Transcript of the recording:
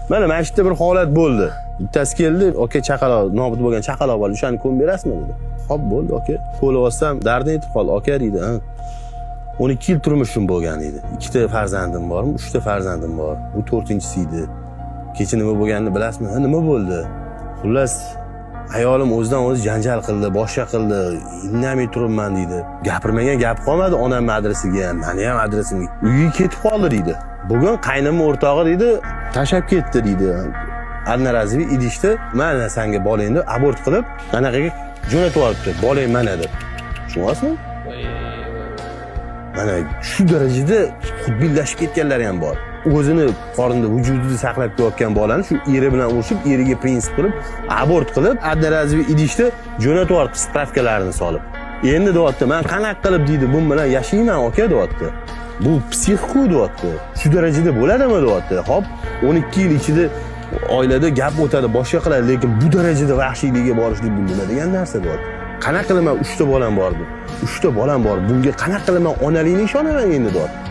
Mana shu yerda bir holat bo'ldi. Bittasi keldi, aka, chaqaloq, nobud bo'lgan chaqaloq bor, o'shani ko'mib berasizmi, dedi. Hop, bo'ldi, aka. Qo'lib olsam, dardini aytib qoldi. Aka, deydi, ha. 12 yil turmushim bo'lgan, deydi. Ikkita farzandim bormi? Uchta farzandim bor. Bu to'rtinchisi edi. Kecha nima bo'lganini bilasizmi? Ha, nima bo'ldi? Xullas, ayolim o'zidan o'zi janjal qildi, boshqa qildi, indamay turibman, deydi. Gapirmagan gap qolmadi onamni adresiga ham, mani ham adresimga. Uyga ketib qoldi, deydi. Bugun qaynimni o'rtog'i, deydi, tashlab ketdi, deydi. Одноразовый idishda mana sanga bolangni abort qilib, anaqaga jo'natib yuboribdi. Bolang mana deb. Tushunyapsizmi? Voy, voy. Mana shu darajada xudbinlashib ketganlari ham bor. O'zini qornida, vujudida saqlab kelayotgan bolani shu eri bilan urushib, eriga prinsip qilib, abort qilib, одноразовый idishda jo'natib yuboribdi, справка larini solib. Endi, deyapti, man qanaqa qilib, deydi, bu bilan yashayman, aka, deyapti. Bu psix-ku, deyapti. Shu darajada bo'ladimi, deyapti. Hop, 12 yil ichida oilada gap o'tadi, boshqa qiladi, lekin bu darajada vahshiylikka borishlik bu nima degan narsa, deyapti. Qanaqa qilaman, uchta bolam bor deb. Uchta bolam bor. Bunga qanaqa qilaman, onalikni ishonaman endi, deyapti.